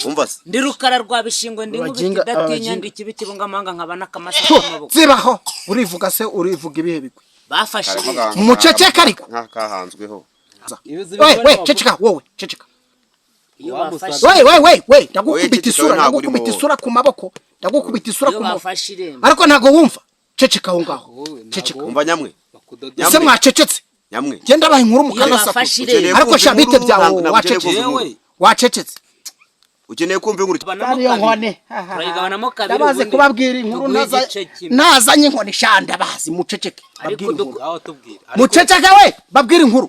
Umva se. Ndi Rukara rwa Bishingwe, ndi nkubita Abaginga- idatinya, abaginga. ndi ikibi kibungamahanga, nkaba n'akamasa k'amaboko. Zibaho urivuga se, urivuga ibihe bigwi? Bafashe Karimo irembo. Muceceke ariko. Nk'akahanzweho. We we, ceceka wowe, ceceka. Iyo Wamusabye. bafashe We we we we, ndagukubita ceceka, isura. ntabwo urimo Ndagukubita wowe. isura ku maboko, ndagukubita isura Iyo ku maboko. bafashe irembo. Ariko ntabwo wumva, ceceka aho ngaho. Wowe, ntabwo Ceceka. wumva. Umva nyamwe. Bakudodora. Ese mwacecetse? Nyamwe. Genda baha inkuru Iyo mukanasakura. bafashe Ukeneye irembo. Ariko kumva sha bite inkuru, byawe, ntabwo ukeneye wacecetse. kumva inkuru. Yewe. Wacecetse. Ukeneye kumva inkuru. Tugabanamo Ariyo kabiri. nkone. Turayigabanamo kabiri. Ndabazi Ubundi kubabwira inkuru. tuguhe Naza igice kimwe. nazanye inkoni sha, ndabazi, muceceke. Ariko Babwire inkuru. Aho tubwira. Ariko Muceceke we, babwire inkuru.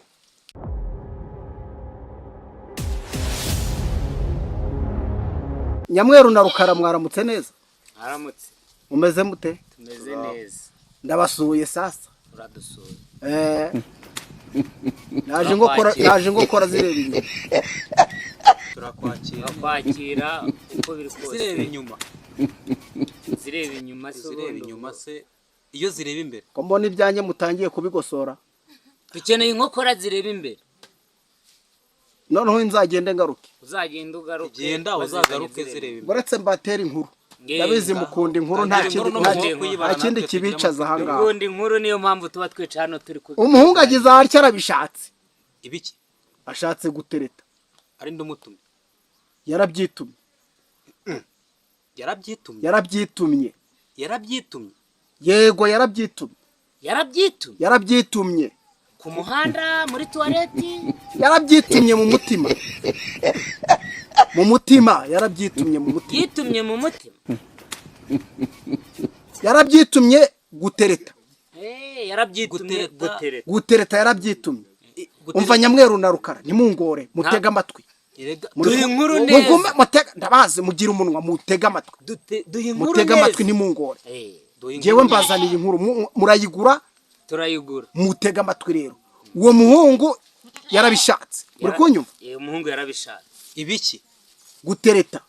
Nyamweru na Rukara, mwaramutse neza? Aramutse. Mumeze mute? Tumeze neza. Ndabasuye sasa. Uradusuye. Naje ngo kora. Turakwakira. Naje ngo kora zireba inyuma. Turakwakira. Turakwakira uko biri kose. Zireba inyuma. Zireba inyuma se? Zireba Ubundi inyuma se, iyo zireba imbere? Ko mbona ibyanjye mutangiye kubigosora. Dukeneye inkokora zireba imbere. Noneho nzagende ngaruke. Uzagenda ugaruke. Genda Bazizanye. uzagaruke zireba imbere. Uretse mbatera inkuru. Nge- Ndabizi mukunda inkuru, nta Tangira kindi inkuru nta n'umuco wo kuyibara, nta kindi natwe tugira kibicaza amatsiko. ahangaha. Ubundi inkuru niyo mpamvu tuba twica hano turi ku Umuhungu agize atya arabishatse. Ibiki? Ashatse gutereta. Ari ndumutumye? Yarabyitumye. Yarabyitumye? Yarabyitumye. Yarabyitumye? Yego, yarabyitumye. Yarabyitumye? Yarabyitumye. Ku muhanda, muri tuwareti? Yarabyitumye mu mutima, mu mutima yarabyitumye, mu mutima. Yitumye mu mutima. Yarabyitumye gutereta. Yarabyitumye. Gutereta. Gutereta. Gutereta yarabyitumye. Gutereta. Umva Nyamweru na Rukara, ntimungore, mutege amatwi. Erega Muri- Duhe inkuru Mugume neza. mutega, ndabazi mugira umunwa, mutege amatwi. Duhe inkuru Mutege neza. amatwi, ntimungore. Duhe Ngewe inkuru. mbazaniye inkuru, murayigura? Turayigura. Mutege amatwi rero, uwo muhungu yarabishatse, muri kunyumva? Umuhungu yarabishatse. Ibiki? Gutereta.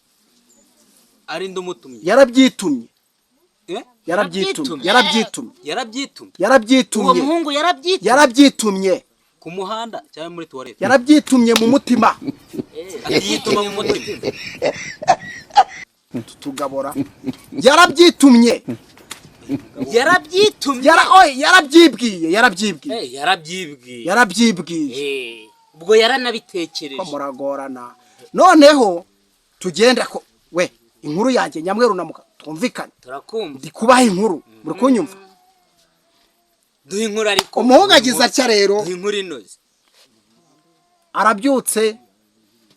Ari ndumutumye? Yarabyitumye. Eh? Yarabyitumye. Yarabyitumye. Yarabyitumye. Yarabyitumye? Uwo Yarabyitumye. muhungu yarabyitumye. Yarabyitumye. Ku muhanda cyangwa muri tuwarete? Yarabyitumye mu mutima. Yituma mu mutima. Tutugabora, yarabyitumye. Yarabyitumye. Yara oye, yarabyibwiye, yarabyibwiye. Yarabyibwiye. Yarabyibwiye. Ubwo yaranabitekereje. Ko muragorana? Noneho tugenda ko we inkuru yanjye, Nyamweru na Muka, twumvikane. Turakumva. Ndi kubaha inkuru, muri kunyumva? Duhe inkuru ariko. Umuhungu agize atya rero. Duhe inkuru inoze. Arabyutse,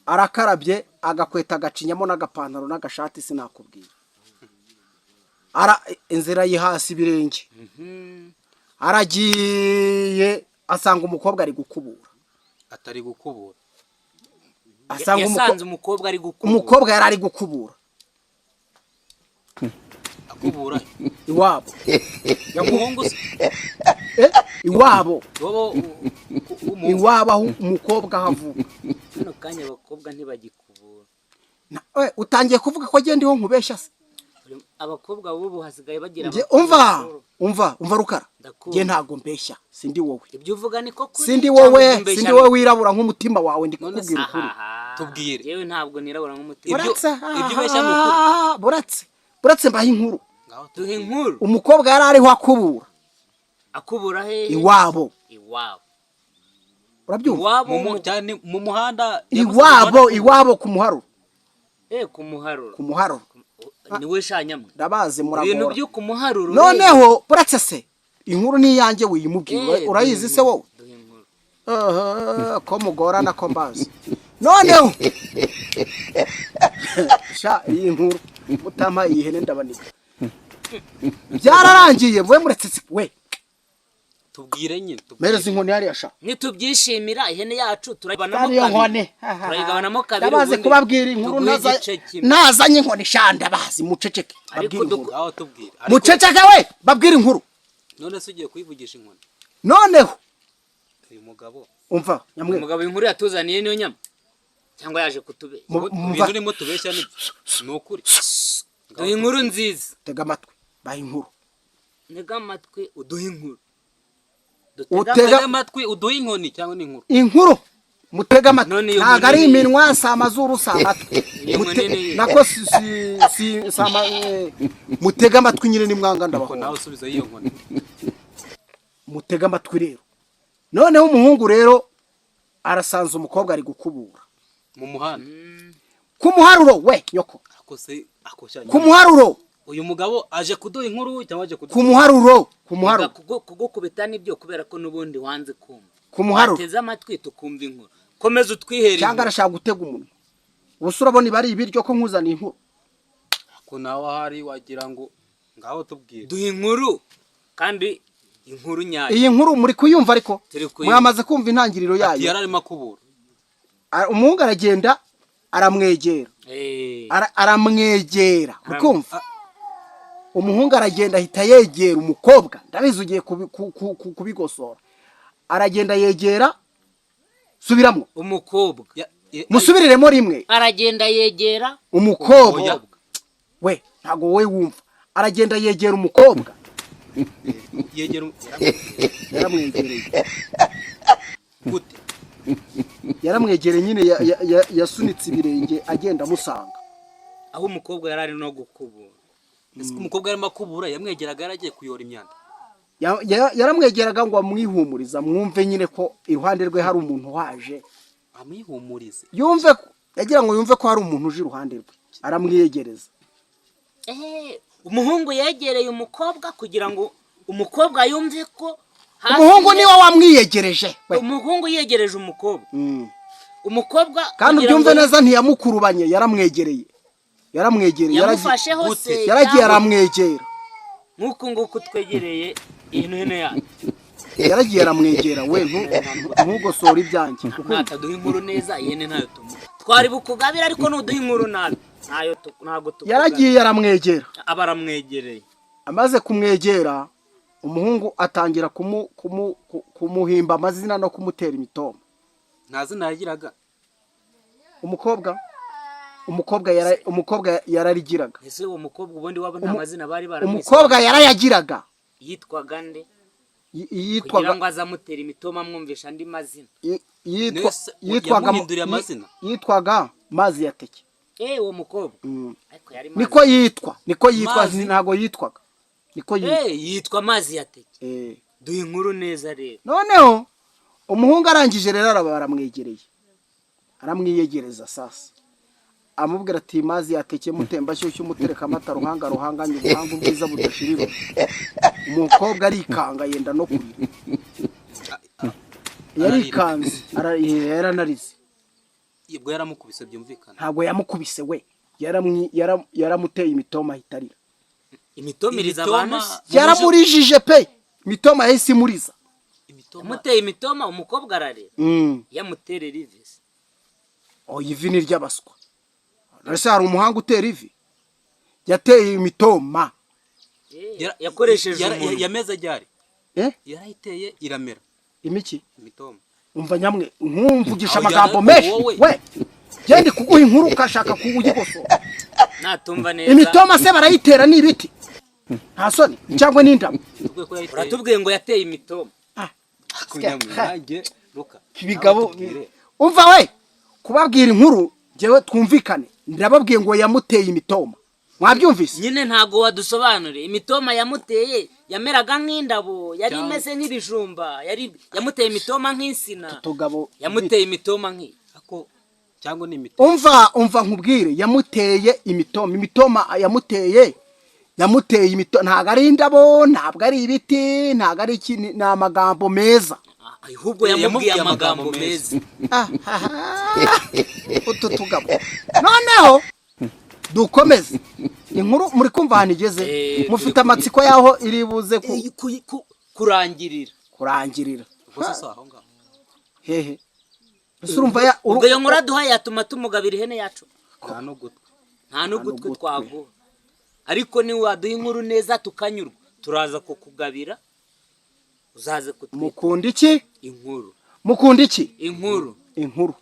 arakarabye, agakweta agacinyamo n'agapantaro n'agashati, sinakubwira. Ara inzira yihasi ibirenge, aragiye asanga umukobwa ari gukubura. Atari gukubura. Asanga Yasanze umukobwa ari gukubura. Umukobwa yari ari gukubura. Akubura? Iwabo. Umuhungu se? Iwabo. Wowe w'umuhungu? Iwabo aho umukobwa aho avuka. Kano kanya abakobwa ntibagikubura. We, utangiye kuvuga ko agenda iho nkubeshya se? Abakobwa b'ubu hasigaye bagira Nge amakuru umva. makuru. Umva, umva Rukara. Ndakumva. Nge ntago mbeshya, sindi wowe. Ibyo uvuga niko kuri Sindi cyangwa wowe. ibyo umbeshya Sindi ni wowe wirabura nk'umutima wawe, ndi None kukubwira ukuri. Ahaha. Tubwire. Yewe ntabwo nirabura nk'umutima. Buretse. Ibyo ubeshya ni ukuri. Buretse, buretse mbaho inkuru. Ngaho. Duhe inkuru. Umukobwa yari ariho akubura. Akubura hehe? Iwabo. Iwabo. Urabyumva? Iwabo. Mu cyane mu muhanda? Iwabo, iwabo ku muharuro. Ku muharuro. Ku muharuro. Niwe shanyamwe. Ndabazi Ibintu muragora. byo ku muharuro. Noneho buretse se, inkuru ni iyanjye, wiyimubwira. Urayizi se wowe? Duhe inkuru. Aha, ko mugorana, ko mbazi? Noneho sha, iyi nkuru mutampaye iyi hene ndabanika. Byararangiye we, muretse se we. Tubwire nyine, tubwire. Mpereza inkoni hariya sha. Nitubyishimira ihene yacu turayigabanamo Ariyo kabiri. nkoni. Turayigabanamo kabiri. Ndabazi Ubundi kubabwira inkuru. tuguhe igice kimwe. Nazanye inkoni sha, ndabazi, muceceke. Ariko Babwire inkuru. Ngaho tubwire. Ariko Muceceke we, babwire inkuru. None se ugiye kuyivugisha inkoni? Noneho Uyu mugabo. Umva nyamwe. Umugabo, inkuru yatuzaniye niyo nyama cyangwa yaje kutubeshya? Mumva. Ibintu urimo tubeshya nibyo, ni ukuri? Duhe inkuru nziza. Tega amatwi, baha inkuru. Ntega amatwi uduhe inkuru. Utega- Tega amatwi uduhe inkoni cyangwa ni inkuru? Inkuru. Mutega amatwi. None iyo Ntabwo ari nkoni ni- iminwa, si amazuru, si amatwi. Iyo Mute- nkoni ni- Nako si mutega amatwi nyine nimwanga Ariko ndabahora. nawe usubiza iyo nkoni. Mutega amatwi rero. Noneho umuhungu rero arasanze umukobwa ari gukubura mu muhanda. Ku muharuro we nyoko. Ako se ako sha. Ku muharuro. Uyu mugabo aje kuduha inkuru cyangwa aje kuduha Ku muharuro, ku muharuro. Kugukubita nibyo, kubera ko n'ubundi wanze kumva. Ku muharuro. Teze amatwi tukumva inkuru, komeza utwihere Cyangwa inkuru. arashaka gutega umunwa. Ubu urabona iba ari ibiryo ko nkuzaniye inkuru? Ako nawe ahari wagira ngo ngaho tubwire. Duha inkuru kandi inkuru nyayo. Iyi nkuru muri kuyumva ariko? Turi kuyumva. Mwamaze kumva intangiriro Ati yayo? yari arimo akubura. Umuhungu aragenda aramwegera. Aramwegera, uri kumva? Umuhungu aragenda ahita yegera umukobwa. Ndabizi ugiye kubigosora. Aragenda yegera, subiramo. Umukobwa. Musubiriremo rimwe. Aragenda yegera Umukobwa. Oya. We, ntabwo wowe wumva. Aragenda yegera umukobwa. Yegera. Yaramwegereye. Gute? Yaramwegereye nyine, yasunitse ibirenge agenda amusanga aho umukobwa yari ari no gukubura. Ese ko umukobwa arimo akubura yamwegeraga yaragiye kuyora imyanda? Yaramwegeraga ngo amwihumurize, amwumve nyine ko iruhande rwe hari umuntu waje. Amwihumurize. Yumve ko yagira ngo yumve ko hari umuntu uje iruhande rwe, aramwiyegereza. Umuhungu yegereye umukobwa kugira ngo umukobwa yumve ko hafi Umuhungu ye- niwe wamwiyegereje we. Umuhungu yegereje umukobwa. Umukobwa Kandi kugira ubyumve ngo- neza, ntiyamukurubanye, yaramwegereye, yaramwegereye. Yamufasheho Gute? se? Yaragiye cyangwa- aramwegera. Nk'uku nguku twegereye iyi hene yacu. Yaragiye aramwegera we, ntugosore ibyanjye. Nataduha inkuru neza, ihene ntayo tumuha. Twari bukugabira, ariko nuduha inkuru nabi ntayo ntabwo tukugabira. Yaragiye aramwegera. Aba aramwegereye. Amaze kumwegera, umuhungu atangira kumuhimba amazina no kumutera imitoma. Nta zina yagiraga. Umukobwa yararigiraga. Ese uwo mukobwa ubundi wabo nta mazina bari baramwise? Umukobwa yarayagiraga. Yitwaga nde? Yitwaga Kugira ngo azamutera imitoma amwumvisha andi mazina. Yitwa Nese, yitwaga yamuhinduriye amazina? Yitwaga Mazi ya Teke. Uwo mukobwa ariko yari mazi. Niko yitwa, niko yitwa. Mazi? Ntago yitwaga, niko yitwa. Yitwa Mazi ya Teke. Duha inkuru neza rero. Noneho umuhungu arangije rero araba aramwegereye, aramwiyegereza. Sasa amubwira ati: "Mazi yateke, mutembashyushyu, umutereka amata, ruhanga ruhanganye ubuhanga, ubwiza budashirira." Umukobwa arikanga, yenda no kurira. Yarikanze, yaranarize. Ubwo yaramukubise byumvikana. Ntabwo yamukubise we, yaramuteye imitoma ahita arira. Imitomiriza Imitoma- abantu se? Yaramurijije pe, imitoma yahise imuriza. Imitoma. Yamuteye imitoma umukobwa ararira. Yamuterera ivi se? Oya, ivi ni iry'abaswa. Ese hari umuhanga utera ivi? Yateye imitoma. Yakoresheje umunwa. Yameze ryari? Eh? Yarayiteye iramera? Imiki? Imitoma. Umva nyamwe, nkumvugisha Aho amagambo ujyana menshi. wowe. We, genda kuguha inkuru ukashaka kuyigosora. Natumva neza. Imitoma se barayitera? Ni ibiti? Nta soni? Cyangwa n'indabo? Tubwiye ko yayiteye. Uratubwiye ngo yateye imitoma. Ako nyamwe, nanjye, Luka, Ibigabo. nawe tubwire. Umva we, kubabwira inkuru njyewe twumvikane, ndababwiye ngo yamuteye imitoma, mwabyumvise? Nyine ntabwo wadusobanuriye imitoma yamuteye. Yameraga nk'indabo, yari Cyangwa- imeze nk'ibijumba, yari yamuteye imitoma nk'insina? Tugabo. Yamuteye imitoma nk'iyi? Ako cyangwa ni imitoma? Umva, umva nkubwire, yamuteye imitoma. Imitoma yamuteye, yamuteye imitoma, ntabwo ari indabo, ntabwo ari ibiti, ntabwo ari iki, ni amagambo meza. Ahubwo yamubwiye Yamubwiye amagambo amagambo meza. Utu tugabo. Noneho dukomeze inkuru. Muri kumva ahantu igeze? Mufite amatsiko y'aho iri buze Kurangirira. Kurangirira. Ubwo se si aho ngaho? Hehe? Ese urumva Ubwo iyo nkuru aduhaye yatuma tumugabira ihene yacu? Nta n'ugutwi. Nta n'ugutwi N'ugutwi. twaguha, ariko niwaduha inkuru neza tukanyurwa, turaza kukugabira, uzaze kutwita. Mukunda iki? Inkuru. Mukunda iki? Inkuru. Inkuru.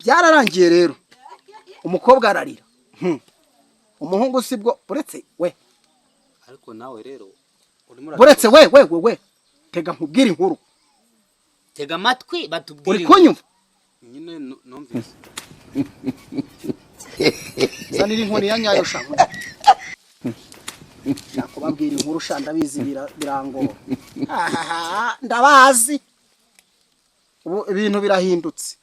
Byararangiye rero, umukobwa ararira. Umuhungu sibwo, buretse we. Ariko nawe rero urimo Buretse we, we we we, tega nkubwire inkuru. Tega amatwi batubwire. Uri kunyumva? Nyine numvise. Zanira inkoni ya nyayo sha. Shaka kubabwira inkuru sha, ndabizi birangora. Ahaha, ndabazi. Ubu ibintu birahindutse.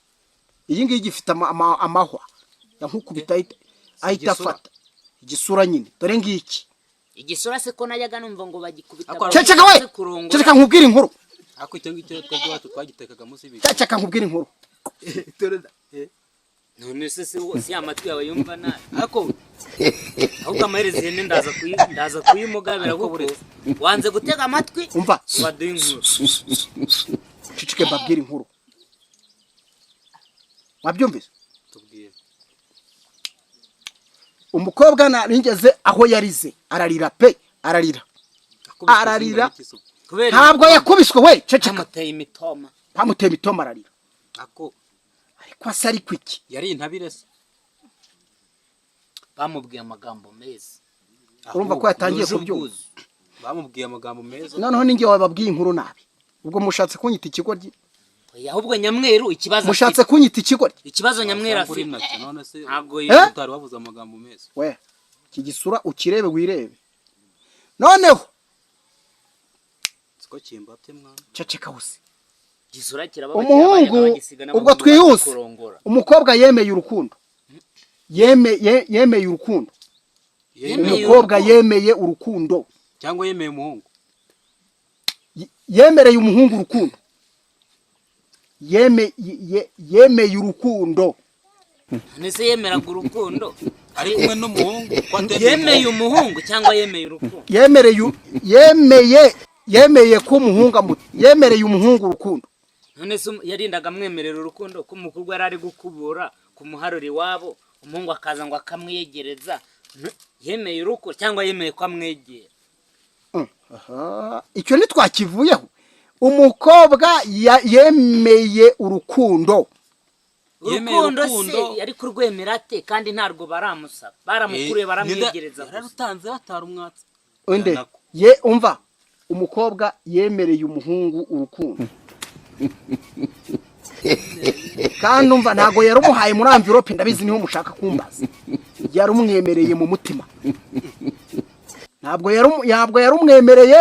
Iyi ngiyi gifite amahwa yankukubita ahita Igisura. afata igisura nyine, dore ngiki. Igisura se ko najyaga numva ngo bagikubita Akora- Ceceka we, kurongora. ceceka nkubwire inkuru. Ariko icyo ngicyo twebwe iwacu twagitekagamo si ibiryo. Ceceka nkubwire inkuru. None se si amatwi yawe yumva nabi? Ariko Ahubwo amaherezo ihene ndaza kuyimugabira Ariko kuko buretse. wanze gutega amatwi Umva. baduha inkuru. Ceceke mbabwire inkuru, mwabyumvise? Tubwire. Umukobwa naringeze aho yarize ararira pe, ararira. Akubiswe Ararira. zingana iki se? Kubera Ntabwo yakubiswe we, ceceka. amuteye imitoma. Bamuteye imitoma ararira. Ako Ariko asa, ariko iki? Yari intabire se? Bamubwiye amagambo meza. Urumva ko yatangiye Yuje kubyumva. ubwuzu. Bamubwiye amagambo meza. Noneho ninjye wababwiye inkuru nabi, ubwo mushatse kunyita ikigoryi. Oya, ahubwo nyamweru ikibazo Mushatse afite. kunyita ikigoryi. Ikibazo nyamweru Wasanga uri afite. nacyo none se. Ntabwo Eh? Utari wabuze amagambo meza. We, iki gisura ukirebe, wirebe noneho. Siko kimbabye mwana. Ceceka wose. Gisura kiraba. Umuhungu, ubwo twihuse, umukobwa yemeye urukundo. Yemeye urukundo. Yemeye Umukobwa urukundo. yemeye urukundo. Cyangwa yemeye umuhungu? Yemereye umuhungu urukundo. Yemeye urukundo. Nese yemeraga urukundo? Ari kumwe n'umuhungu ko atemeye? Yemeye umuhungu cyangwa yemeye urukundo? Yemereye yemeye yemeye ko umuhungu yemereye umuhungu urukundo. None se yarindaga amwemerera urukundo ko umukobwa yari ari gukubura kumuharura iwabo, umuhungu akaza ngo akamwiyegereza? Yemeye urukundo cyangwa yemeye ko amwegera? Aha, icyo ntitwakivuyeho. Umukobwa yemeye urukundo. Yemeye Urukundo se urukundo. yari kurwemera ate kandi ntarwo baramusaba? Baramukuriye, baramwegereza gusa. Yararutanze batarumwatse. Undi Nako. ye, umva, umukobwa yemereye umuhungu urukundo, kandi umva, ntabwo yarumuhaye muri enveloppe, ndabizi niho mushaka kumbaza. Yarumwemereye mu mutima. Ntabwo yarumwemereye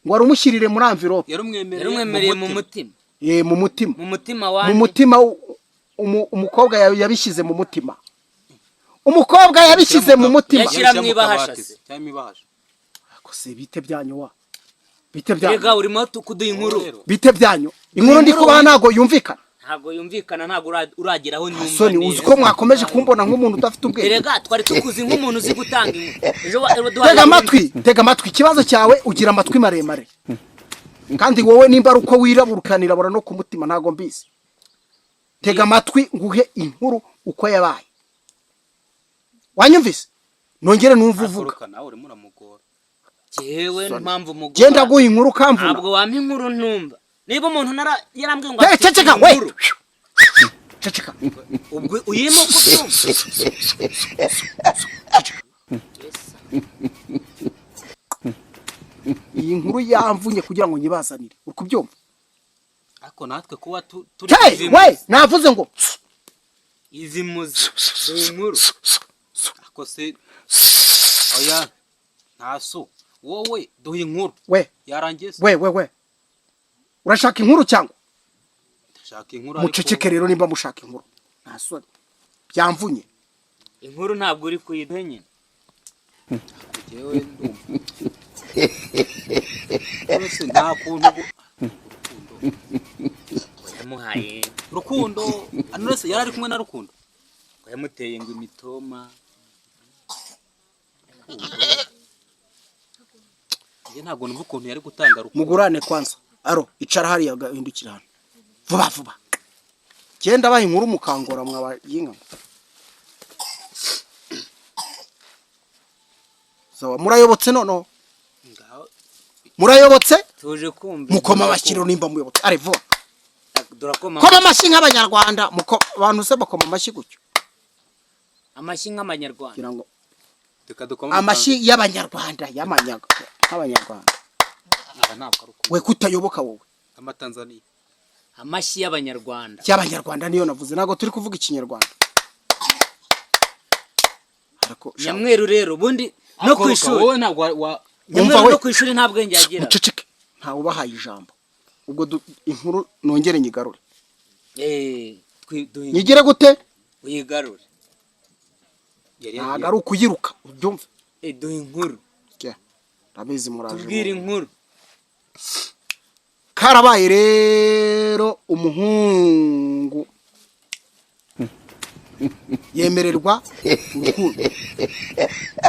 ngo arumushyirire muri enveloppe. Yarumwemereye. Yarumwemereye mu mutima. Ye, mu mutima. Mu mutima Mu wanjye. mutima. Umukobwa yabishyize mu mutima. Umukobwa yabishyize mu mutima. Yashyira mu ibahasha se. Cyangwa mu ibahasha. Ako se bite byanyu wa, bite byanyu? Rega urimo kuduha inkuru. Rero. Bite byanyu? Inkuru ndi kubaha ntabwo yumvikana. Ntabwo yumvikana, ntabwo uragera aho nyumva Soni, neza. uzi ko mwakomeje kumbona nk'umuntu udafite ubwenge? Erega twari tukuzi nk'umuntu uzi gutanga inkuru. Ejo ejo duhaye Tega amatwi, tega amatwi. Ikibazo cyawe, ugira amatwi maremare, kandi wowe nimba ari uko wirabura ukanirabura no ku mutima, ntabwo mbizi. Tega amatwi nguhe inkuru uko yabaye. Wanyumvise? Nongere numva uvuga. Akoroka nawe urimo uramugora. Jewe mpamvu mugora. Genda guha inkuru ukamvuna. Ntabwo wampa inkuru ntumva. Niba umuntu yarambwiye ngo Hey, afite ceceka we. inkuru, Ceceka. Ubwo uyima uko ubyumva. Yes. Iyi nkuru yamvunye kugira ngo nyibazanire, uri kubyumva? Ariko natwe kuba turi Hey, Izi we muzi. navuze ngo Izi muzi iyi nkuru. Ako se oya, nta so wowe duha inkuru. We. Yarangiye se? We we we, urashaka inkuru cyangwa? Ndashaka inkuru ariko. Muceceke rero nimba mushaka inkuru. Nta soni, byamvunye. Inkuru ntabwo uri kuyiduha nyine. Jewe ndumva rwose nta kuntu Yamuhaye. Rukundo anurese yari ari kumwe na Rukundo. Ngo yamuteye ngo imitoma. Njye ntabwo numva ukuntu yari gutanga Rukundo. Mugurane kwanza. Aro icara hariya, gahindukira hano vuba vuba. Genda baha inkuru mukangora mwabayinka. Sawa, murayobotse noneho? Ngaho. Murayobotse? Tuje kumva. Mukoma amashyi nimba muyobotse. Are vuba. Durakoma. Koma amashyi nk'abanyarwanda. Abantu se bakoma amashyi gutyo? Amashyi nk'abanyarwanda. Kugira ngo Reka dukome. Amashyi y'abanyarwanda, y'amanyaga nk'abanyarwanda. Aba ntabwo ari uko. We kutayoboka wowe. Amatanzaniya. Amashyi y'Abanyarwanda. Y'Abanyarwanda niyo navuze, ntabwo turi kuvuga Ikinyarwanda. Ariko Nyamweru rero ubundi no ku Akoroka, ishuri wowe ntabwo Nyamweru Umva we. no ku ishuri nta bwenge yagira. Muceceke, ntawe ubahaye ijambo. Ubwo inkuru nongere nyigarure. Eh, Nyigire gute? Uyigarure. Yari Ntabwo yagiye. ari ukuyiruka, ubyumve. Eh, duha inkuru. Ke, ndabizi muraje. Tubwire inkuru. Karabaye rero, umuhungu yemererwa urukundo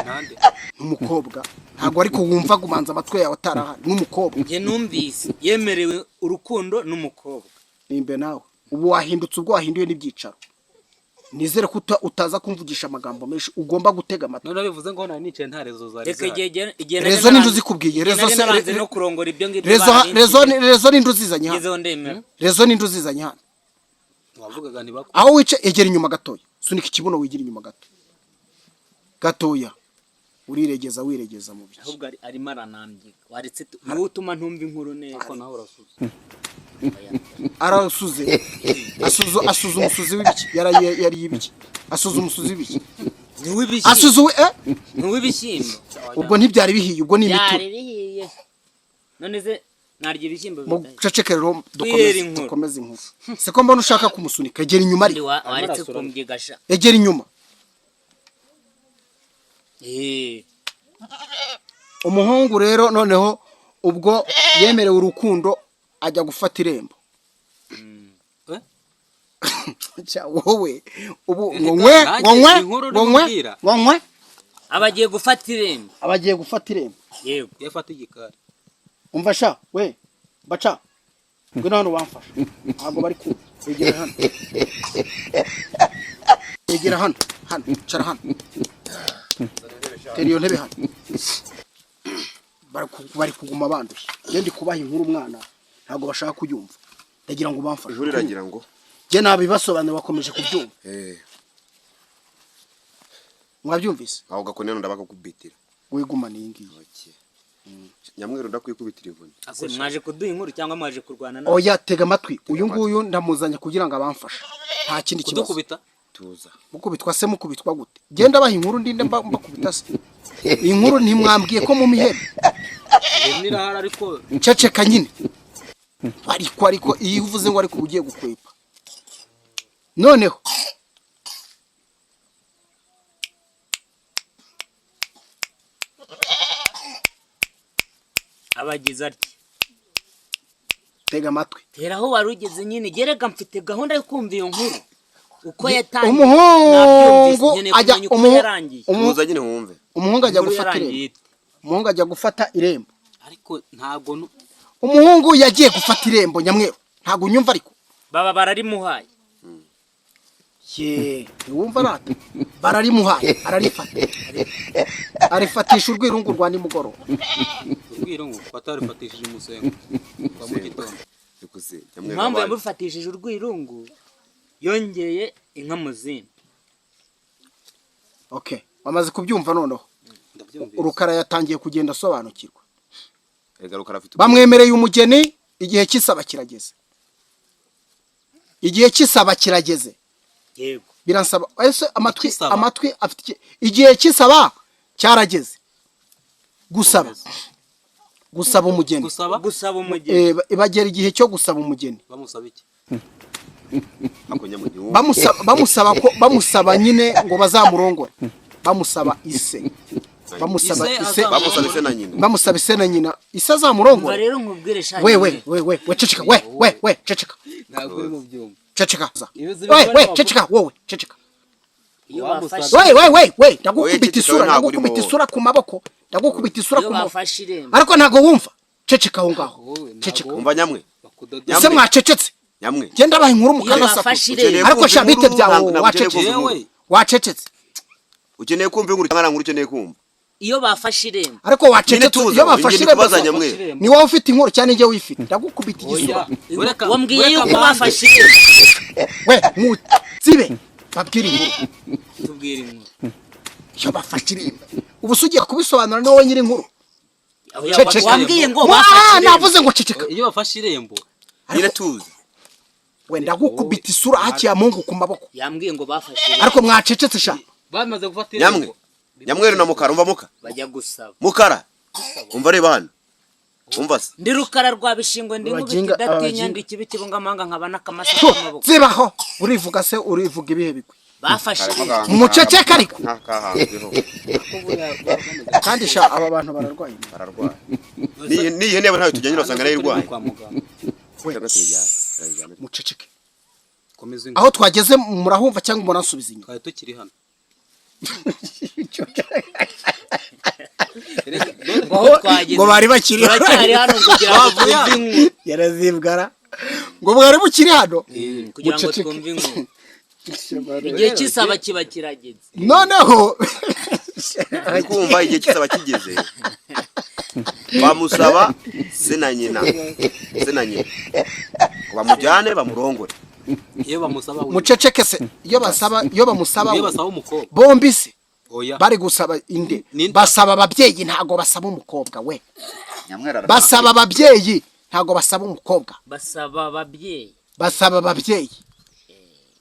Nande? n'umukobwa. Ntabwo ariko wumva, kubanza amatwi yawe atarahari, n'umukobwa. Njye numvise yemerewe urukundo n'umukobwa. Nimbe nawe ubu wahindutse, ubwo wahinduye n'ibyicaro. Nizere ko utaza kumvugisha amagambo menshi, ugomba gutega amatwi. None bivuze ngo nari nicaye nta réseau zari Reka zihari. igihe Réseau ninde uzikubwiye? igihe Réseau nari se naranze no kurongora ibyo ngibyo Réseau barinshije. Réseau ninde uzizanye hano? Ngezeho ndemera. Réseau ninde uzizanye hano? Wavugaga ntibaku Aho wicaye, egera inyuma gatoya, sunika ikibuno, wigira inyuma gato gatoya, uriregeza, wiregeza mu biki? Ahubwo arimo aranambyiga, waretse niwe utuma ntumva inkuru neza. Ariko nawe urasuze. Arasuze, asuze umusuzi w'ibiki? Yaraye yariye ibiki? Asuze umusuzi w'ibiki? Ni uw'ibishyimbo. Asuze Ni uw'ibishyimbo. Ubwo ntibyari bihiye, ubwo ni imitura. Byari bihiye, none se narya ibishyimbo bidahiye? Muceceke rero, Twihera dukomeze. inkuru. Dukomeze inkuru. Siko mbona ushaka kumusunika, egera inyuma Kandi ariko. waretse Arasura. kumbyigasha. Egera inyuma. Eh, Umuhungu rero noneho ubwo yemerewe urukundo, ajya gufata irembo. Eh? Cya, wowe ubu ngo Erega nkwe ngo nanjye nkwe inkuru ngo nkwe urimo umbwira. ngo nkwe. Aba agiye gufata irembo. Aba agiye gufata irembo. Yego. Yafata igikari. Umva sha, we baca, ngwino hano wamfasha, ntabwo bari kumva. Egera hano, egera hano, hano cara hano, tera iyo ntebe hano. Bari kuguma bandushye. Njye ndi kubaha inkuru umwana, ntabwo bashaka kuyumva. Ndagira ngo bamfashe. Inkuru iragira ngo Njye nabibasobanura, bakomeje kubyumva. Eh. Mwabyumvise? Aho gakoneno ndabakakubitira. Wigumana iyi ngiyi. Okay. Nyamweru, ndakwikubitira inkoni. Ase mwaje kuduha inkuru cyangwa mwaje kurwana na Oya, tega amatwi. Uyu nguyu ndamuzanye kugira ngo abamfashe, nta kindi kibazo. Kudukubita? Tuza. Mukubitwa se? Mukubitwa gute? Genda baha inkuru, ndinde mbakubita se? Inkuru ntimwambwiye ko mu mihebe? Ihene irahari ariko. Ceceka nyine. Ariko iyo uvuze ngo ariko uba ugiye gukwepa. Noneho Abagize atya. Tega amatwi. Tera aho wari ugeze nyine, gerega mfite gahunda yo kumva iyo nkuru uko yatangiye. Umuhungu Nabyumvise, nkeneye ajya kumenya uko yarangiye. Tuza nyine wumve. Umuhungu ajya Inkuru gufata yarangiye irembo. ite? Umuhungu ajya gufata irembo. Ariko ntabwo Umuhungu yagiye gufata irembo. Nyamweru, ntabwo unyumva ariko. Baba bararimuhaye. Ye, ntiwumva rata? Bararimuhaye, ararifata, arifatisha urwirungu rwa nimugoroba. Urwirungu batarifatishije umusengo wa mu gitondo. Ariko se Nyamweru Impamvu wabaye. yamufatishije urwirungu, yongeye inka mu zindi. Okay, wamaze kubyumva noneho? Ndabyumvise. Rukara yatangiye kugenda asobanukirwa. Erega Rukara afite Bamwemereye umugeni, igihe cy'isaba kirageze, igihe cy'isaba kirageze. Yego. Biransaba ese amatwi Cy'isaba? Amatwi afite igihe cy'isaba cyarageze, gusaba, gusaba umugeni. Gusaba? Gusaba umugeni. Eh, bagera igihe cyo gusaba umugeni. Bamusaba iki? Ako nyamugi wumve. Bamusaba ko bamusaba nyine ngo bazamurongore, bamusaba ise, bamusaba Ise ise. Bamusaba ise na nyina. Bamusaba ise na nyina, ise Umva. Azamurongore. Rero nkubwire sha, We we nyine. we we we, ceceka we we we, ceceka. Ntabwo uri mu byumba. Ceceka. Ibizi We bivana we, bavuga. ceceka wowe, ceceka. Iyo Wamusabye. bafashe We we we we, ndagukubita ceceka, isura. we ntabwo urimo Ndagukubita wowe. isura ku maboko, ndagukubita isura Iyo ku maboko. bafashe irembo. Ariko ntabwo wumva, ceceka aho ngaho. Wowe ntabwo Ceceka. Umva nyamwe. bakudoda. Nyamwe. Ese mwacecetse? Nyamwe. Genda baha inkuru Iyo mukanasaka. bafashe Ukeneye irembo. Ariko kumva sha, bite inkuru, byawe? ntabwo ukeneye Wacecetse. kumva inkuru. Yewe. Wacecetse. Ukeneye kumva inkuru cyangwa nta nkuru ukeneye kumva? Iyo bafashe irembo. Ariko Nyine wacecetse. tuza. Iyo bafashe Njye irembo, ndikubaza nyamwe. ni wowe ufite inkuru cyane njye wifite? Ndagukubita igisura. Ureka- Wambwiye ureka yuko bande. bafashe irembo. We muzibe, babwire inkuru. Tubwire inkuru. Iyo bafashe irembo, ubu se ugiye kubisobanura? Ni wowe nyiri inkuru. Oya, Ceceka. wambwiye ngo Wa, bafashe irembo. navuze ngo ceceka. Iyo bafashe irembo. Nyine tuza. Wenda gukubita isura hakiya mungu ku maboko. Yambwiye ngo bafashe irembo. Ariko mwacecetse sha. Bamaze gufata Nyamwe irembo. Nyamweru na Mukara, umva muka. Bajya gusaba. Mukara, umva, reba hano, umva se. Ndi Rukara rwa Bishingwe, ndi nkubita Abaginga- idatinya, abaginga. ndi ikibi kibungamahanga, nkaba n'akamasa Tu, k'amaboko. zibaho urivuga se, urivuga ibihe bigwi? Bafashe irembo. Muceceke ariko. Nk'akahanzweho. Kandi sha, aba bantu bararwaye. Bararwaye. N'iyi hene yabo ntayo tujyanye, urasanga nayo irwaye. Kwa muganga. We. Cyangwa tuyijyane, turayijyana. Muceceke. Komeza Aho twageze murahumva cyangwa muransubiza inyuma? Twari tukiri hano. Ngo aho twageze. Ngo bari bakiri Turacyari hano kugira ngo twumve inkuru. Yarazibwara ngo mwari mukiri hano. Kugira ngo Muceceke. twumve inkuru, igihe cy'isaba kiba kirageze. Noneho Uri kumva, igihe kisaba kigeze, bamusaba se na nyina, se na nyina ngo bamujyane bamurongore. Iyo bamusaba we. Muceceke se. Iyo basaba, iyo bamusaba Iyo we. basaba umukobwa. Bombi se? Oya. Bari gusaba inde? Ninde? Basaba ababyeyi, ntago basaba umukobwa we. Nyamwera Basaba ababyeyi, ntago basaba umukobwa. Basaba ababyeyi. Basaba ababyeyi,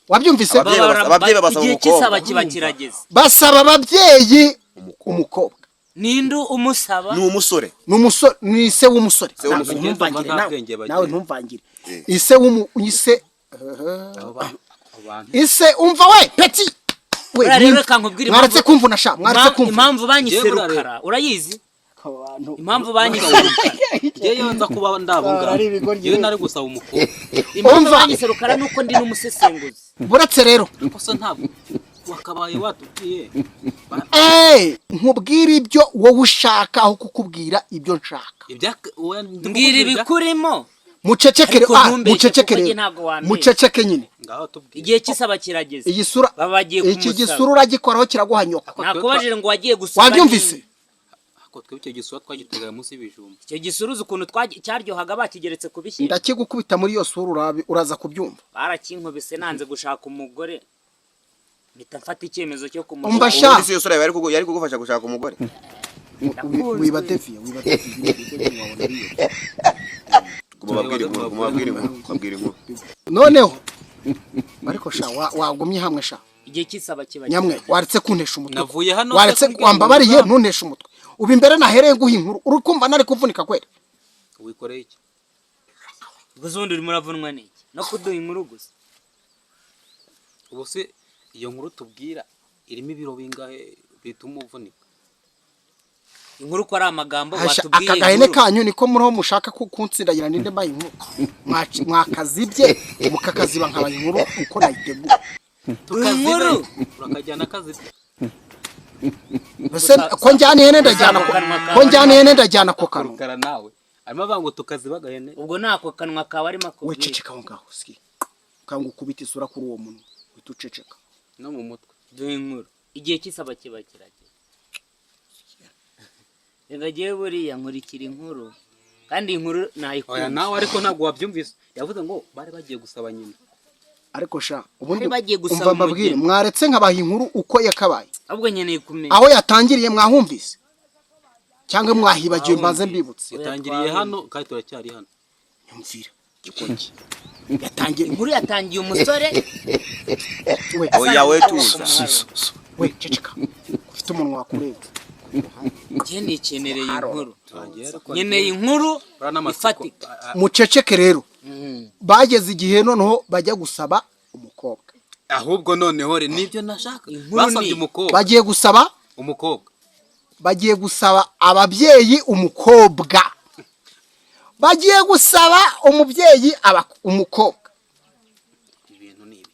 wabyumvise? Ababyeyi babasaba Igihe umukobwa. cy'isaba kiba kirageze. Basaba ababyeyi umukobwa. Ninde umusaba? Ni umusore. Ni umusore, ni se w'umusore. Se w'umusore. Ntumvangire Nta nawe. bwenge bagira. Nawe ntumvangire. Ise w'umu ise Abo bantu, abo bantu. Ise, umva we petit we. Buriya rero reka nkubwire Mwaretse impamvu- kumvuna sha, mwaretse kumva. Impamvu banyise Yewe buriya Rukara urayizi? Abantu Impamvu banyise Rukara. Njyewe nza kuba ndabungana. Ari ibigoryi. Yewe nari gusaba umukobwa. Impamvu Umva. banyise Rukara nuko ndi n'umusesenguzi. Buretse rero. Ariko se ntabwo wakabaye watubwiye? Eh, nkubwire ibyo wowe ushaka aho kukubwira ibyo nshaka? Oya, ndi Mbwira kukubwira ibikurimo. Muceceke. Ariko Ah, ntumbeshye, muceceke kuko njye rero. ntabwo wambeshya. Muceceke nyine. Ngaho tubwire. Igihe cy'isaba kirageze. Iyi sura, Baba bagiye iki kumusaba. gisura uragikoraho kiraguha nyoko. Nakubajije ngo wagiye gusura Wabyumvise? ninde? Ako twebwe icyo gisura twagitegaga munsi y'ibijumba. Icyo gisuruzi ukuntu cyaryohaga bakigeretse ku bishyimbo. Ndakigukubita muri iyo sura, uraza kubyumva. Barakinkubise nanze gushaka umugore, mpita mfata icyemezo cyo Umva kumushaka. sha. Ubundi si iyo sura yawe yari kugufasha gushaka umugore? Wiba deviye, wiba deviye, ibintu wabona biyo. Guma babwire inkuru, guma babwire inkuru, babwire inkuru. Noneho ariko sha, wagumye hamwe sha. Igihe cy'isaba kiba Nyamwe, waretse kuntesha umutwe? Navuye hano se Waretse kugira ngo wambabariye? Ntunteshe umutwe. Ubu imbere nahereye nguha inkuru, uri kumva nari kuvunika kweri? Wikoreye iki? Gusa ubundi urimo uravunwa n'iki no kuduha inkuru gusa? Ubu se iyo nkuru tubwira irimo ibiro bingahe bituma uvunika? Inkuru ko ari amagambo, Hasha, watubwiye aka gahene inkuru. kanyu niko muriho mushaka kunsindagira. Ninde mbaye inkuru? Mwakazibye mukakaziba nkabaye inkuru uko nayiteguye. Inkuru. Urakajyana kazibye. Ese ko njyana ihene ndajyana ko njyana ihene ndajyana ku kanwa? Rukara nawe arimo avuga ngo tukaziba agahene. Ubwo nako kanwa kawe arimo We, akubwira. ceceka aho ngaho ski, ukanga ukubita isura kuri uwo munwa uhita uceceka. No mu mutwe. Duha inkuru, igihe cy'isaba kiba kirageze. Reka jyewe buriya nkurikira inkuru, kandi inkuru Oya. nayikunda. Nawe ariko ntabwo wabyumvise, yavuze ngo bari bagiye gusaba nyina. Ariko sha, ubundi Bari bagiye gusaba umva mbabwire, umugeni. mwaretse nkabaha inkuru uko yakabaye? Ahubwo nkeneye kumenya. Aho yatangiriye mwahumvise cyangwa mwahibagiwe? Mbanze mbibutse. Yatangiriye hano kandi turacyari hano. Nyumvira gikoki yatangiye. Inkuru yatangiye umusore We. Oya we, tuza. We, ceceka, ufite umunwa wakurenze. Njye nikenereye inkuru. Turangiye ariko. Nkeneye inkuru Ura n'amatsiko. ifatika. Muceceke rero. Mhm. Bageze igihe noneho bajya gusaba umukobwa. Ahubwo noneho re nibyo nashaka. Inkuru Basabye umukobwa. Bagiye gusaba Umukobwa. Bagiye gusaba ababyeyi umukobwa, bagiye gusaba umubyeyi umukobwa. Ibintu ni ibi.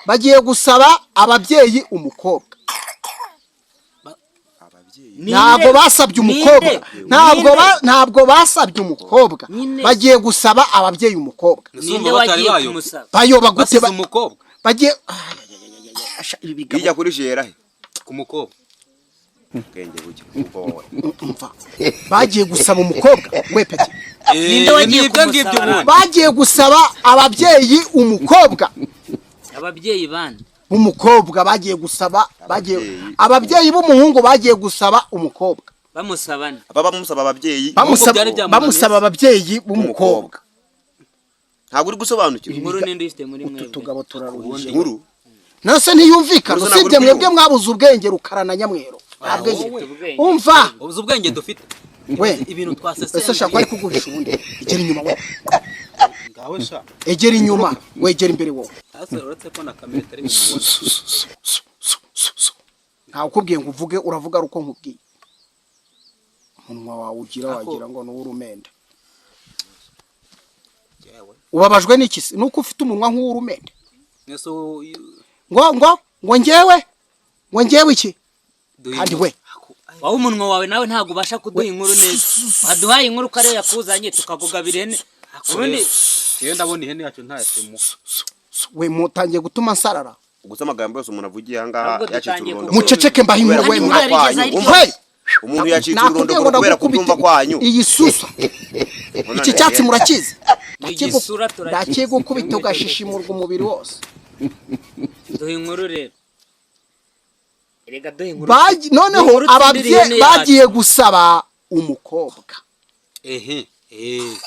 Bagiye gusaba ababyeyi umukobwa. Ninde? Ntabwo basabye umukobwa. Ninde? Ntabwo Ninde? Ntabwo basabye umukobwa. Nyine. Bagiye gusaba ababyeyi umukobwa. Ninde wagiye kumusaba? Bayoba gute? Basize umukobwa. Bagiye. Ay, ay, ay, ay, ay, asha, ibi bigabo. Bijya kuri jera he? Ku mukobwa. Ubwenge buke kuko wowe. Umva, bagiye gusaba umukobwa we petit. Ninde wagiye Nibyo ngibyo kumusaba? ubundi. Bagiye gusaba ababyeyi umukobwa. Ababyeyi bande? B'umukobwa bagiye gusaba, bagiye Ababyeyi. Ababyeyi b'umuhungu bagiye gusaba umukobwa. Bamusabana. Baba bamusaba ababyeyi. Bamusaba byari byamunaniye. Bamusaba ababyeyi b'umukobwa. Umukobwa. Ntabwo uri gusobanukirwa. Inkuru ninde uyifite muri Utu mwebwe? tugabo turaruhije. Inkuru. Nase ntiyumvikana. Uruzi ntabwo Usibye uri mwebwe mwabuze ubwenge, Rukara na Nyamweru, nta bwenge. Ufite ubwenge. Umva. Ubuze ubwenge dufite. We. Ibintu Ese shaka twasesenguye. ari kuguhisha ubundi? Egera inyuma we. Ngawe sha. Egera inyuma, wegera imbere wowe. Hasi uretse ko na kamera itari bumubone. Ntawe ukubwiye ngo uvuge, uravuga ari uko nkubwiye. Umunwa wawe ugira Ako- wagira ngo ni uw'urumende. Yewe. Ubabajwe n'iki se? Nuko ufite umunwa nk'uw'urumende? Mwese uyu- Ngo njyewe, ngo njyewe iki? duhe Kandi inkuru. we. Ako- ay, Wowe umunwa wawe nawe ntabwo ubasha kuduha inkuru neza. Waduhaye inkuru ko ariyo yakuzanye, tukakugabira ihene ubundi. Yewe, ndabona ihene yacu ntayatemuha. We, mutangiye gutuma nsarara. Gusa amagambo yose umuntu avugiye aha ngaha Ahubwo yacitse dutangiye ururondogoro. Muceceke mbaha inkuru. Kubera We. kutumva Kandi kwanyu. yarigeze Umva, We. umuntu yacitse Nakubwiye ngo ururondogoro kubera ndagukubita kutumva kwanyu. iyi susa. Iki cyatsi murakizi? Igisura turakizi. Ndakigukubita ugashishimurwa umubiri wose. Duha inkuru rero, erega duha inkuru. Noneho Inkuru tsindira ababyeyi ihene yacu. bagiye gusaba umukobwa. Ehe, eh.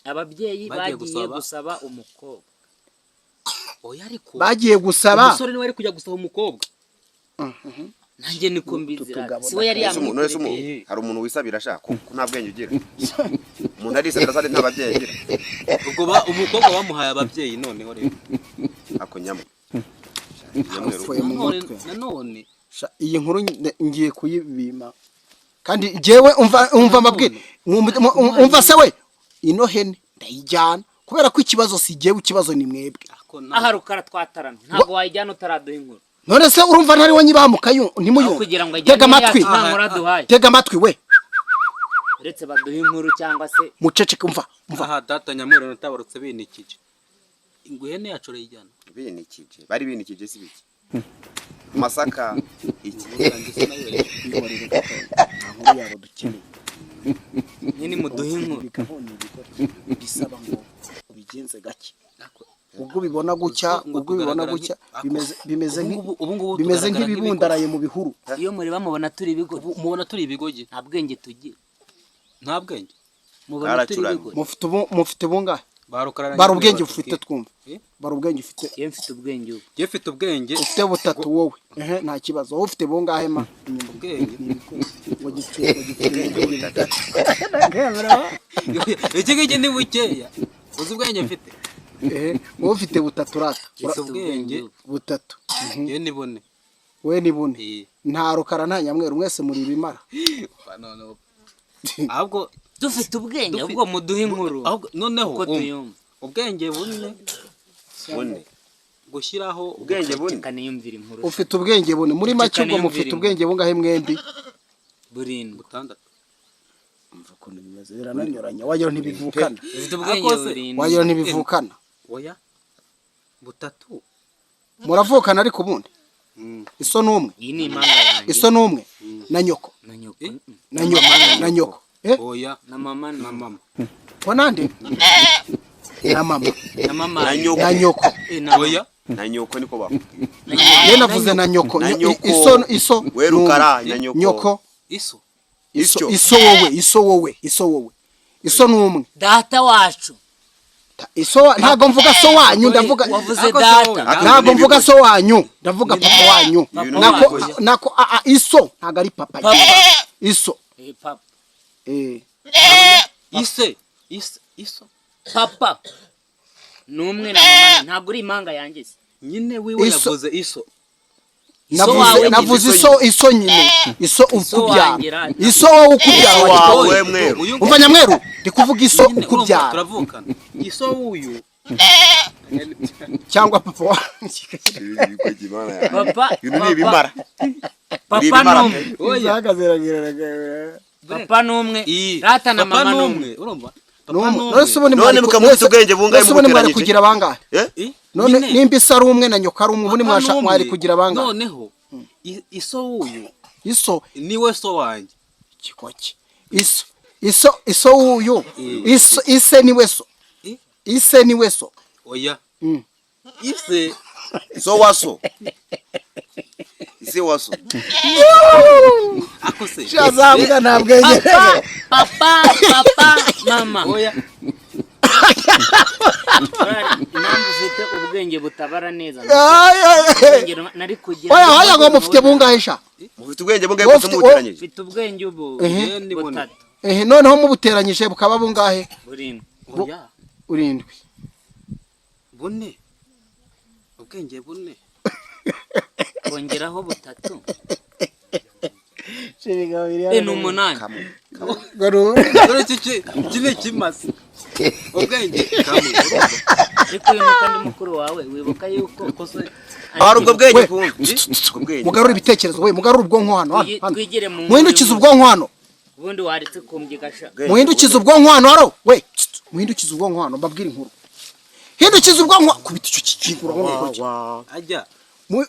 Ababyeyi Bagiye bagiye gusaba. gusaba umukobwa. Oya, ariko Bagiye gusaba. umusore niwe ari kujya gusaba umukobwa. Nanjye niko mbizira. Utugabo. Si we yari Ese umuntu wese yamwitegereje? hari umuntu wisabira ashaka ko nta bwenge ugira? Umuntu arisabira sare, nta babyeyi agira. Ubwo umukobwa bamuhaye ababyeyi noneho rero. Ako nyamwe. Nyamweru. Upfuye mu Nanone mutwe. nanone. Sha, iyi nkuru ngiye kuyibima. Kandi njyewe umva, umva amabwire. Umva se we, ino hene ndayijyana kubera ko ikibazo si jyewe, ikibazo ni mwebwe. Ako na Aha Rukara, twataramye, ntabwo wayijyana utaraduha inkuru. None se urumva ntariwe nyibaha mukayu Aho ntimuyumve? kugira ngo Tega ajyane amatwi. yacu nta nkuru aduhaye. Tega amatwi we. Uretse baduha inkuru cyangwa se Muceceke, umva, umva. Aha data Nyamweru natabarutse binikije. Ngo ihene yacu urayijyana. Binikije. Bari binikije si biki? Masaka iki? Yanjye sinayobeje. Ihorere gatoya, nta nkuru yabo dukeneye. Nyine muduhe inkuru. Bigaho ni ibigoryi bisaba ngo ubigenze gake. Ubwo ubibona gutya, Ngo ubwo ubibona tugaragara gutya, ako- bimeze ubu ngubu bimeze tugaragara nk'ibibundaraye mu bihuru. Iyo mureba mubona turi ibigoryi? Ubu mubona turi ibigogi? Nta bwenge tugira. Nta bwenge. Mubona turi Bwaracuramye. ibigoryi? Mufite ubu, mufite bungahe? Ba Rukara na Bara Nyamweru ubwenge batubwiye. ufite twumva. Eh? Bara ubwenge ufite. Iyo mfite ubwenge ubu. Njye mfite ubwenge. Ufite butatu wowe. Ehe, nta kibazo. Wowe ufite bungahe ma inyuma? Ubwenge. Ngo gipfe, ngo gipfe ubwenge butatu. Iki ngiki ni bukeya. Uzi ubwenge mfite? Ehe, wowe ufite butatu rata. Mfite ubwenge. Butatu. Njye ni bune. We ni bune? Eh. Nta Rukara, nta Nyamweru, mwese muri ibimara. Ba, noneho. Ahubwo Dufite ubwenge, ahubwo muduhe inkuru ahubwo noneho uko umva. tuyumva. Ubwenge bune. Bune. Gushyiraho. Ubwenge bune. Reka niyumvire inkuru. Ufite ubwenge bune muri make. Ceceka Ubwo mufite niyumvire. ubwenge bungahe mwembi? Burindwi. Butandatu. Umva ukuntu bimeze, birananyuranya, wagira ntibivukana. Dufite ubwenge Ariko se- burindwi. Wagira ntibivukana. Oya, butatu. Muravukana ariko ubundi iso n'umwe? Iyi ni impanga yanjye. Iso n'umwe na nyoko? Na nyoko. Eh? Na nyoko, na nyoko, eh. Oya. Na mama. Na Na mama. Ko nande? Na mama? Na mama. Na nyoko. Na nyoko. Eh, na mama. Oya. Na nyoko niko bakubwiye. Ye, navuze na nyoko. Na nyoko. Iso We n'umwe. Rukara, na nyoko. Nyoko. Iso. Iso. Isyo. Iso wowe, iso wowe, iso wowe, iso n'umwe. Data wacu. Iso ntabwo mvuga so wanyu, ndavuga Wavuze Ako se data. wowe. Ntabwo mvuga so wanyu, ndavuga papa wanyu. Ibintu Nako ni nako iso ntabwo ari papa. Papa. Iso. Eh, papa. Eh. Ise, ise, iso. Papa ni umwe na mama, ntabwo uri impanga yanjye se? Nyine wiwe. Iso. Yavuze iso. Navuze wawe. Navuze iso, iso nyine, iso ukubyara. Wanjye rata. Iso wowe ukubyara. Iso wawe. Wawe. Mweru. Uyu Umva Nyamweru, ndi kuvuga iso nyine, urumva ukubyara. turavukana, iso wuyu. Cyangwa papa wawe. Papa. Ibintu ni ibimara. Papa ibimara. ni umwe. Oya. Papa ni umwe. Iyi. Rata na Papa mama ni ni umwe. umwe, urumva? Papa None ni umwe. se ubundi None mwari mukaba mufite ubwenge bungahe none se ubundi mwari mubuteranyije? kugira bangahe? Eh? Eh? None Nyine, nimba iso ari umwe na nyoko ari umwe, ubundi papa ni umwe. mwari kugira bangahe? Noneho iso wuyu Iso. niwe so wanjye. Kikoki iso, iso, iso wuyu, iso, ise niwe so. Eh? Ise niwe so. Oya. Ise. So waso. Ise waso. Ako se. Shazambwa nta bwenge. Papa, papa, papa, mama. Oya. Impamvu ufite ubwenge butabara neza, Ay, ay, ay. ubwenge nari kugira. Oya, oya, ngo mufite bungahe sha? Mufite ubwenge bungahe Wowe gusa ufite- mubuteranyije? Mfite ubwenge ubu Ehe. Ni bune. butatu. Ehe, noneho mubuteranyije bukaba bungahe? Burindwi. Oya. Urindwi. Bune, ubwenge bune. Kongeraho butatu, ni umunani. Kamwe. Dore iki ni ikimaze ubwenge kamwe, urumva? Ariko uyu ni kandi mukuru wawe, wibuka yuko Hari ubwo bwenge We. kumva ubwo bwenge. Mugarure ibitekerezo we, mugarure ubwonko hano, hano, hano. Twigire mu Muhindukize ubwonko hano. Ubundi waretse kumbyigasha. Ubwenge Muhindukize bune. ubwonko hano, haro we. Muhindukize ubwonko hano, mbabwire inkuru. Hindukize ubwonko, kubita icyo kikingo, urabona uko ki- Ajya.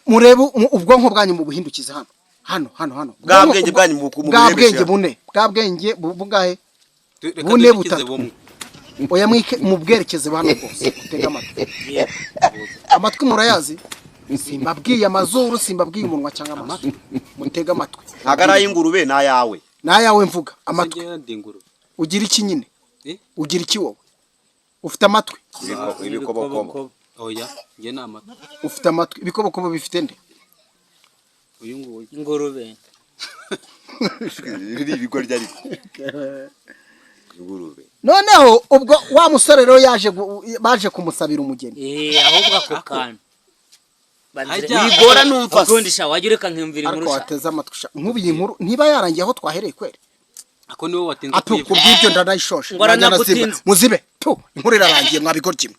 Murebe ubwonko bwanyu mubuhindukize hano, hano, hano, hano. Bwa bwenge bwanyu Bwa muburebeshe bwenge hano. bune, bwa bwenge bungahe? Reka Bune, dukize butatu. bumwe. Oya, mwike mubwerekeze hano rwose, mutege amatwi. Amatwi murayazi, simbabwiye amazuru, simbabwiye umunwa cyangwa amaso, mutege amatwi. Ntabwo ari ay'ingurube, ni ayawe. N'ayawe mvuga, amatwi. Njyewe ndi ingurube. Ugira iki nyine? Eh? Ugira iki wowe? Ufite amatwi? Ibikobokobo. Oya, njye ni amatwi. Ufite amatwi, ibikobokobo bifite nde? Uyu nguyu. Ingurube. Ibi ni ibigoryi ariko ingurube. Noneho ubwo wa musore rero yaje baje kumusabira umugeni. Eh, ahubwo ako kantu. Ajya. Wigora numva se. Ukundi sha, wajya ureka nkiyumvira Ariko inkuru sha. wateze amatwi sha, nk'ubu iyi nkuru ntiba yarangiye aho twahereye kweri? Ako niwe watinze Atu kuyivuga. kubw'ibyo ndanayishoshe. Ngo aranagutinze. Muzibe tu, inkuru irarangiye, mwabigoryi mwe.